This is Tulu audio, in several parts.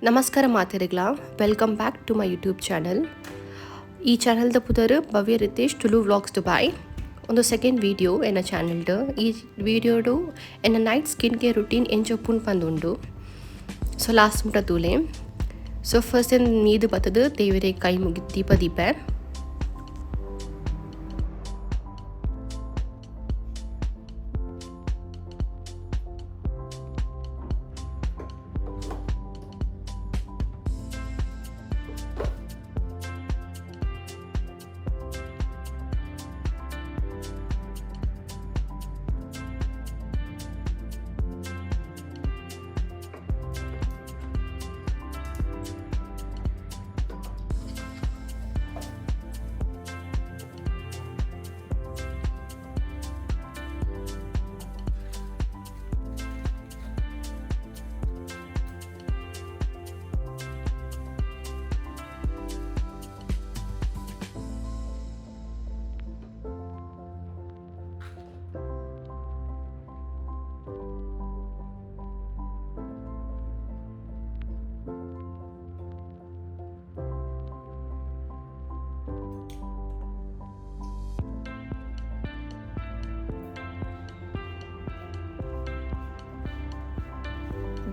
ನಮಸ್ಕಾರ ಮಾತೆರೆಗ್ಲ, welcome back to my YouTube channel. ಈ ಚಾನಲ್ದ ಪುದರ್ ಭವ್ಯ ರಿತೇಶ್ ತುಳು ವ್ಲಾಗ್ಸ್ ದುಬೈ. ಒಂದು ಸೆಕೆಂಡ್ ವೀಡಿಯೋ ಎನ್ನ ಚಾನಲ್ಡ್. ಈ ವೀಡಿಯೋಡು ಎನ್ನ night skin care routine ಎಂಚ ಉಪ್ಪುಂಡು ಪಂದುಂಡು. ಸೊ ಲಾಸ್ಟ್ ಮುಟ ತೂಲೆ. ಸೊ ಫಸ್ಟ್ ಮೀದು ಬತ್ತದು ದೇವರೆ ಕೈ ಮುಗಿ ದೀಪ ದೀಪ.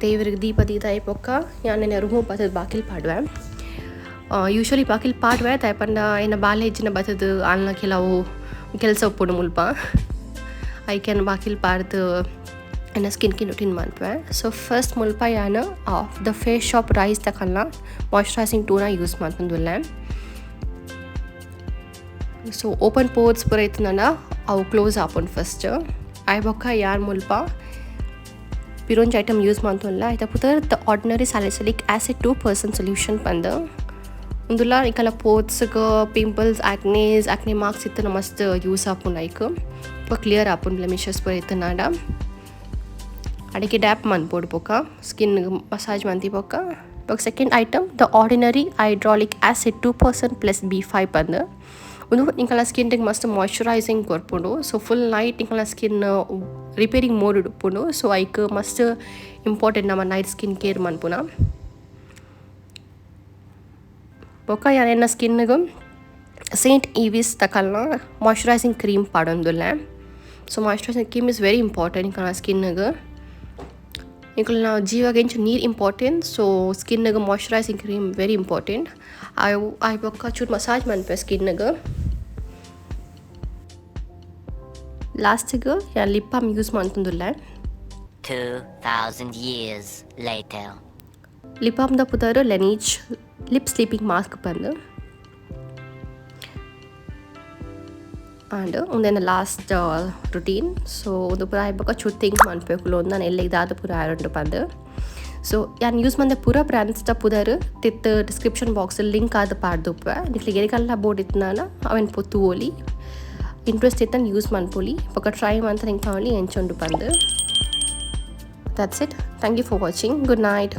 ದೇವರಿಗೆ ದೀಪ ದೀದಾಯಿ ಬೊಕ್ಕ ಯಾನ್ ರೂಮು ಬತ್ತದ್ ಬಾಕಿಲ್ ಪಾಡುವೆ. ಯೂಶ್ವಲಿ ಬಾಕಿಲ್ ಪಾಡುವೆ ದಾಯೆ ಪಂಡ ಎನ್ನ ಬಾಲೆ ಇಜ್ಜಿನ ಬತ್ತದ್ ಆಲ್ನ ಕೆಲವು ಕೆಲಸ ಉಪ್ಪುಂಡು ಮುಲ್ಪ. ಐಕ್ ಯಾನ್ ಬಾಕಿಲ್ ಪಾಡ್ದ್ ಎನ್ನ skin care routine ಮನ್ಪುವೆ. So first ಮುಲ್ಪ ಯಾನ್ the face shop rice ತಕಲ್ನ moisturising toner use ಮಲ್ತೊಂದುಲ್ಲೆ. So open pores ಪೂರ ಇತ್ತ್ಂಡ ಅವು ಕ್ಲೋಸ್ ಆಪುಂಡು ಫಸ್ಟ್. ಆಯ್ ಬೊಕ್ಕ ಯಾನ್ ಮುಲ್ಪ ಪಿರೊಂಜಿ ಐಟಮ್ ಯೂಸ್ ಮಲ್ತೊನ್ಲ, ಐತ ಪುದರ್ the ordinary salicylic acid 2% solution ಪಂದ್. ಉಂದುಲ ನಿಕಲ್ನ ಪೋರ್ಸ್ಗ್ ಪಿಂಪಲ್ಸ್, ಆಕ್ನೇಸ್, ಆಕ್ನೆ ಮಾರ್ಕ್ಸ್ ಇತ್ತ್ಂಡ ಮಸ್ತ್ ಯೂಸ್ ಆಪುಂಡು. ಐಕ್ ಬೊಕ ಕ್ಲಿಯರ್ ಆಪುಂಡು ಬ್ಲೆಮಿಷಸ್ ಪೂರ ಇತ್ತ್ಂಡ. ಅಡಿಕೆ ಡ್ಯಾಪ್ ಮನ್ಪೊಡು ಬೊಕ ಸ್ಕಿನ್ ಮಸಾಜ್ ಮಂತಿ ಬೊಕ. ಬೊಕ second item the ordinary hyaluronic acid 2% plus B5 ಪಂದ್. ಉಂದು ನಿಕಲ್ನ ಸ್ಕಿನ್ ಮಸ್ತ್ ಮಾಯ್ಚರೈಸಿಂಗ್ ಕೊರ್ಪುಂಡು. So full night ನಿಕಲ್ನ skin repairing mode ಉಪ್ಪುಂಡು. ಸೊ ಐಕ್ ಮಸ್ತ್ ಇಂಪಾರ್ಟೆಂಟ್ ನಮ್ಮ night skin care ಮನ್ಪುನ. ಬೊಕ ಯಾನ್ ಎನ್ನ ಸ್ಕಿನ್ಗ್ ಸೇಂಟ್ ಈವಿಸ್ ತಕಲ್ನ ಮಾಯ್ಚರೈಸಿಂಗ್ ಕ್ರೀಮ್ ಪಾಡೊಂದುಲ್ಲೆ. So moisturising cream is very important ನಿಕಲ್ನ ಸ್ಕಿನ್ಗ್. ನಿಕಲ್ನ ಜೀವಗ್ ಎಂಚ ನೀರು ಇಂಪಾರ್ಟೆಂಟ್, ಸೊ ಸ್ಕಿನ್ಗ್ moisturising cream very important. ಆಯ್ ಬೊಕ್ಕ ಚೂರು ಮಸಾಜ್ ಮನ್ಪೆ ಸ್ಕಿನ್ಗ್. ಲಾಸ್ಟಿಗ್ ಯಾನ್ lip balm use ಮಲ್ತೊಂದುಲ್ಲೆ. 2000 years later. Lip balm ದ ಪುದರ್ ಲೆನೀಜ್ lip sleeping mask ಪಂದ್. ಆಂಡ್ ಉಂದೆನ last routine. So ಉಂದು ಪೂರ ಆಯಿ ಬೊಕ್ಕ ಚೂರು ಥಿಂಕ್ ಮನ್ಪೆ ಕುಲೊಂದು ನಾನ್ ಎಲ್ಲೆಗ್ ದಾದ ಪೂರ ಆಯೊಂಡು ಪಂದ್. ಸೊ ಯಾನ್ ಯೂಸ್ ಮಂದೆ ಪೂರ ಬ್ರ್ಯಾಂಡ್ಸ್ ದ ಪುದರ್ ತಿತ್ತು description box link ಆದ್ ಪಾಡ್ದುಪ್ಪೆ. ನಿಕ್ಲೆಗ್ ಏರೆಗಲ ಬೋಡಿತ್ತ್ಂಡ ಅವೆನ್ ಪೋ ತೂವೊಲಿ. ಇಂಟ್ರೆಸ್ಟ್ ಇತ್ತಂಡ ಯೂಸ್ ಮನ್ಪೊಲಿ. ಬೊಕ ಟ್ರೈ ಮಂತ್ ಎಂಕ್ ಪನೊಲಿ ಎಂಚ ಉಂಡು ಪಂದ್. That's it. Thank you for watching. Good night.